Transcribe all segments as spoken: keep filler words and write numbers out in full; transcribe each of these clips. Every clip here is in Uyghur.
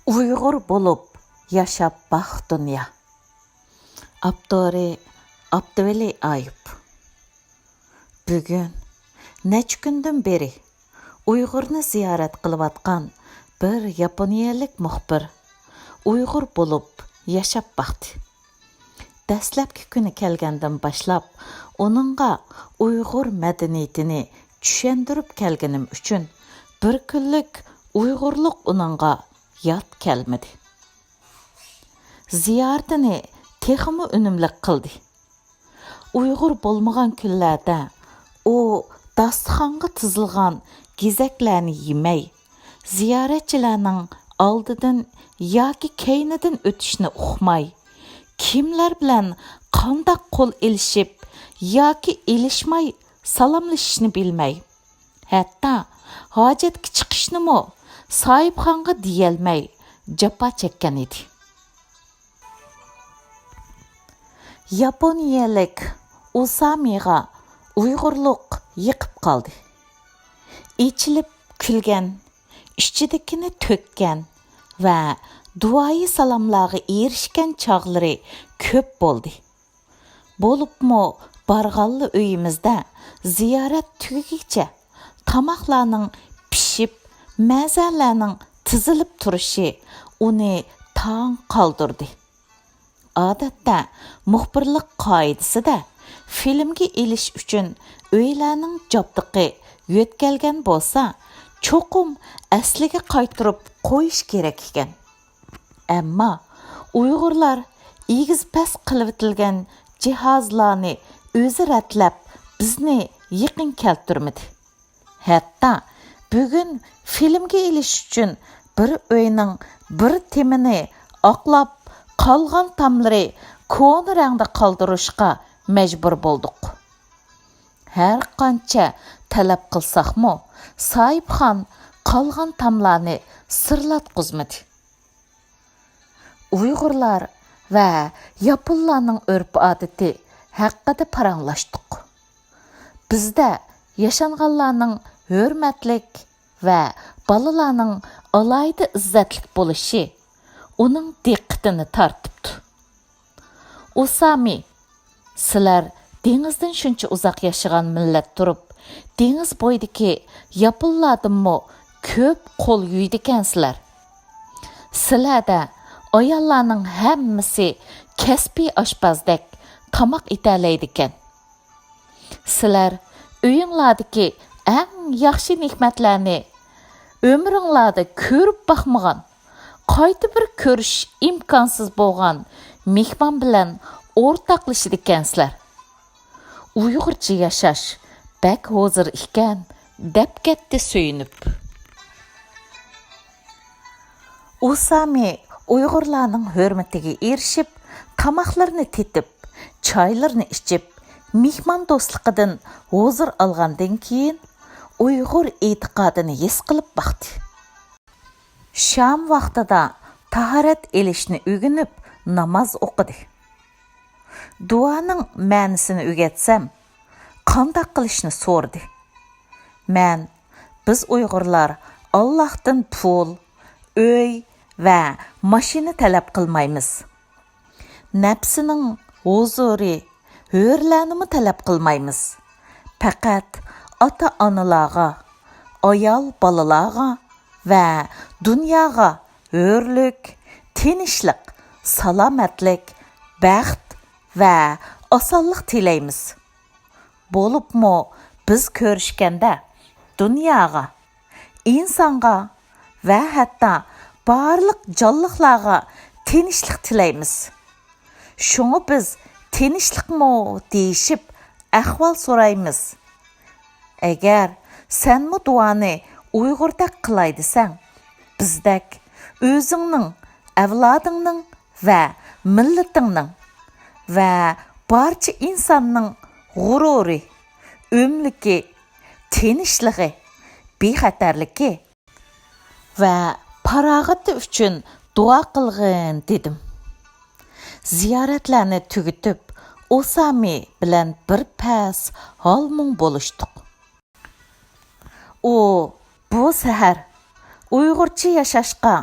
ئۇيغۇر بولۇپ ياشاپ باق دۇنيا. ئاپتورى: ئابدۇۋەلى ئايۇپ. بۈگۈن نەچچە كۈندىن بېرى ئۇيغۇرنى زىيارەت قىلىۋاتقان بىر ياپونىيەلىك مۇخبىر ئۇيغۇر بولۇپ ياشاپ باقتى. دەسلەپكى كۈنى كەلگەندىن باشلاپ، ئۇنىڭغا ئۇيغۇر مەدەنىيىتىنى چۈشەندۈرۈپ كەلگىنىم ئۈچۈن، بىر كۈنلۈك ئۇيغۇرلۇق ئۇنىڭغا يات كەلمىدى. زىيارىتىنى تېخىمۇ ئۈنۈملۈك قىلدى. ئۇيغۇر بولمىغان كۈنلەردە ئۇ داستىخانغا تىزىلغان گېزەكلەرنى يېمەي، زىيارەتچىلەرنىڭ ئالدىدىن ياكى كەينىدىن ئۆتۈشنى ئۇقماي، كىملەر بىلەن قانداق قول ئېلىشىپ ياكى ئېلىشماي سالاملىشىشنى بىلمەي، ھەتتا ھاجەتكە چىقىشنىمۇ ساھىبخانغا دېيەلمەي جاپا چەككەن ئىدى. ياپونىيەلىك ئۇسامىغا ئۇيغۇرلۇق يېقىپ قالدى. ئېچىلىپ كۈلگەن، ئىچىدىكىنى تۆككەن ۋە دۇئايى سالاملارغا ئېرىشكەن چاغلىرى كۆپ بولدى. بولۇپمۇ بارغانلا ئۆيىمىزدە زىيارەت تۈگىگىچە تاماقلارنىڭ پىشىپ، مەزەلەرنىڭ تىزىلىپ تۇرۇشى ئۇنى تاڭ قالدۇردى. ئادەتتە مۇخبىرلىق قائىدىسىدە فىلىمگە ئېلىش ئۈچۈن ئۆيلەرنىڭ جابدۇقى يۆتكەلگەن بولسا، چوقۇم ئەسلىگە قايتۇرۇپ قويۇش كېرەك ئىكەن. ئەمما ئۇيغۇرلار ئېگىز-پەس قىلىۋېتىلگەن جىھازلارنى ئۆزى رەتلەپ، بىزنى يېقىن كەلتۈرمىدى. ھەتتا بۈگۈن فىلىمگە ئېلىش ئۈچۈن بىر ئۆينىڭ بىر تېمىنى ئاقلاپ، قالغان تاملىرى كونا رەڭدە قالدۇرۇشقا مەجبۇر بولدۇق. ھەر قانچە تەلەپ قىلساقمۇ، ساھىبخان قالغان تاملارنى سىرلاتقۇزمىدى. ئۇيغۇرلار ۋە ياپونلارنىڭ ئۆرپ-ئادىتى ھەققىدە پاراڭلاشتۇق. بىزدە ياشانغانلارنىڭ ھۆرمەتلىك ۋە بالىلارنىڭ ئالاھىدە ئىززەتلىك بولۇشى ئۇنىڭ دىققىتىنى تارتىپتۇ. ئۇسامى، سىلەر دېڭىزدىن شۇنچە ئۇزاق ياشىغان مىللەت تۇرۇپ، دېڭىز بويىدىكى ياپونلاردىنمۇ كۆپ قول يۇيىدىكەنسىلەر. سىلەردە ئاياللارنىڭ ھەممىسى كەسپىي ئاشپەزدەك تاماق ئېتەلەيدىكەن. سىلەر ئۆيۈڭلاردىكى ئەڭ ياخشى نېمەتلەرنى ئۆمرۈڭلاردا كۆرۈپ باقمىغان، قايتا بىر كۆرۈش ئىمكانسىز بولغان مېھمان بىلەن ئورتاقلىشىدىكەنسىلەر. ئۇيغۇرچە ياشاش بەك ھۇزۇر ئىكەن، دەپ كەتتى سۆيۈنۈپ. ئۇسامى ئۇيغۇرلارنىڭ ھۆرمىتىگە ئېرىشىپ، تاماقلىرىنى تېتىپ، چايلىرىنى ئىچىپ، مېھمان دوستلۇقىدىن ھۇزۇر ئالغاندىن كېيىن، ئۇيغۇر ئېتىقادىنى ھېس قىلىپ باقتى. شام ۋاقتىدا تاھارەت ئېلىشنى ئۆگىنىپ، ناماز ئوقۇدى. دۇئانىڭ مەنىسىنى ئۆگەتسەم، قانداق قىلىشنى سورىدى. مەن، بىز ئۇيغۇرلار ئاللاھتىن پۇل، ئۆي ۋە ماشىنا تەلەپ قىلمايمىز. نەپسىنىڭ ھۇزۇرى، ھۆرلەرنىمۇ تەلەپ قىلمايمىز. پەقەت ئاتا-ئانىلارغا، ئايال-بالىلارغا ۋە دۇنياغا ھۆرلۈك، تىنچلىق، سالامەتلىك، بەخت ۋە ئاسانلىق تىلەيمىز. بولۇپمۇ بىز كۆرۈشكەندە دۇنياغا، ئىنسانغا ۋە ھەتتا بارلىق جانلىقلارغا تىنچلىق تىلەيمىز. شۇڭا بىز تىنچلىقمۇ دېيىشىپ ئەھۋال سورايمىز. ئەگەر سەنمۇ دۇئانى ئۇيغۇردەك قىلاي دېسەڭ، بىزدەك ئۆزۈڭنىڭ، ئەۋلادىڭنىڭ ۋە مىللىتىڭنىڭ ۋە بارچە ئىنساننىڭ غۇرۇرى، ئۆملۈكى، تىنچلىقى، بىخەتەرلىكى ۋە پاراغىتى ئۈچۈن دۇئا قىلغىن، دېدىم. زىيارەتلەرنى تۈگىتىپ، ئۇسامى بىلەن بىر پەس ھال-مۇڭ بولۇشتۇق. ئۇ بۇ سەھەر ئۇيغۇرچە ياشاشقا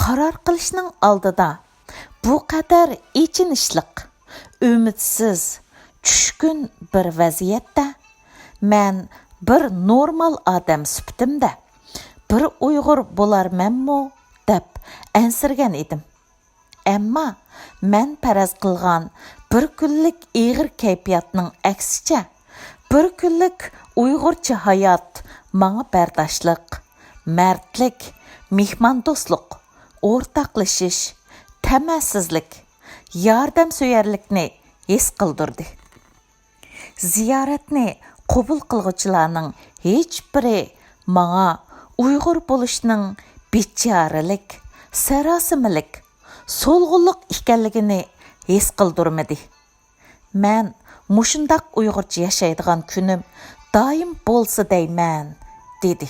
قارار قىلىشنىڭ ئالدىدا بۇ قەدەر ئېچىنىشلىق، ئۈمىدسىز، چۈشكۈن بىر ۋەزىيەتتە مەن بىر نورمال ئادەم سۈپىتىمدە بىر ئۇيغۇر بولارمەنمۇ دەپ ئەنسىرىگەن ئىدىم. ئەمما مەن پەرەز قىلغان بىر كۈنلۈك ئېغىر كەيپىياتنىڭ ئەكسىچە، بىر كۈنلۈك ئۇيغۇرچە ھايات ماڭا بەرداشلىق، مەردلىك، مېھماندوستلۇق، ئورتاقلىشىش، تەمەسىزلىك، ياردەمسۆيەرلىكنى ھېس قىلدۇردى. زىيارەتنى قوبۇل قىلغۇچىلارنىڭ ھېچبىرى ماڭا ئۇيغۇر بولۇشنىڭ بىچارىلىك، ساراسىمىلىك، سولغۇنلۇق ئىكەنلىكىنى ھېس قىلدۇرمىدى. مەن مۇشۇنداق ئۇيغۇرچە ياشايدىغان كۈنۈم دائىم بولسا دەيمەن، دېدى.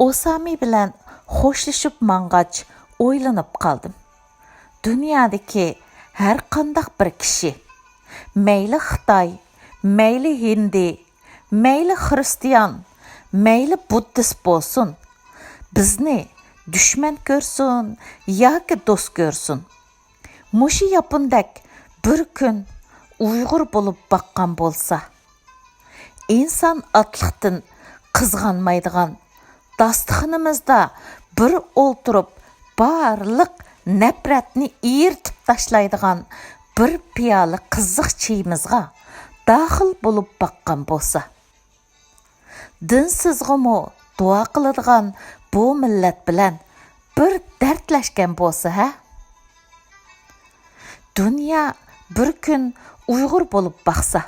ئوسامى بىلەن خوشلىشىپ ماڭغاچ ئويلىنىپ قالدىم. دۇنيادىكى ھەر قانداق بىر كىشى، مەيلى خىتاي، مەيلى ھىندى، مەيلى خىرىستىيان، مەيلى بۇددىست بولسۇن، بىزنى دۈشمەن كۆرسۇن ياكى دوست كۆرسۇن، مۇشۇ ياپوندەك بىر كۈن ئۇيغۇر بولۇپ باققان بولسا، ئىنسان ئاتلىقتىن قىزغانمايدىغان، داستىخىنىمىزدا بىر ئولتۇرۇپ بارلىق نەپرەتنى ئېرىتىپ تاشلايدىغان بىر پىيالە قىزىق چېيىمىزغا داخىل بولۇپ باققان بولسا، دىنسىزغىمۇ دۇئا قىلىدىغان بۇ مىللەت بىلەن بىر دەردلەشكەن بولسا ھە؟ دۇنيا بىر كۈن ئۇيغۇر بولۇپ باقسا،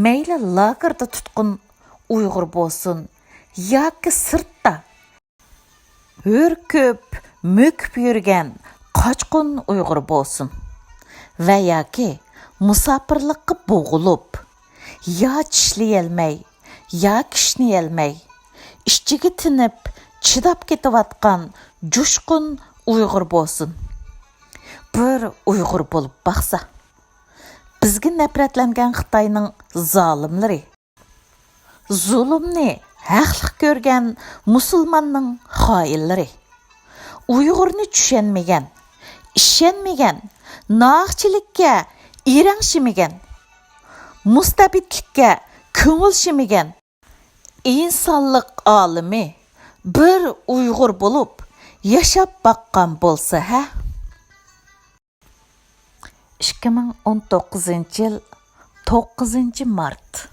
مەيلى لاگېردا تۇتقۇن ئۇيغۇر بولسۇن ياكى سىرتتا ھۆركۈپ، مۆكۈپ يۈرگەن قاچقۇن ئۇيغۇر بولسۇن ۋە ياكى مۇساپىرلىققا بوغۇلۇپ، يا چىشلىيەلمەي، يا كىشنىيەلمەي، ئىچىگە تىنىپ، چىداپ كېتىۋاتقان جۇشقۇن ئۇيغۇر بولسۇن. بىر ئۇيغۇر بولۇپ باقسا، بىزگە نەپرەتلەنگەن خىتاينىڭ زالىملىرى، زۇلۇمنى ھەقلىق كۆرگەن مۇسۇلماننىڭ خائىنلىرى، ئۇيغۇرنى چۈشەنمىگەن، ئىشەنمىگەن، ناھەقچىلىككە ئىرەڭشىمىگەن، مۇستەبىتلىككە كۆڭۈلشىمىگەن ئىنسانلىق ئالىمى بىر ئۇيغۇر بولۇپ ياشاپ باققان بولسا ھە؟ ئىككى مىڭ ئون توققۇزىنچى يىل، توققۇزىنچى مارت.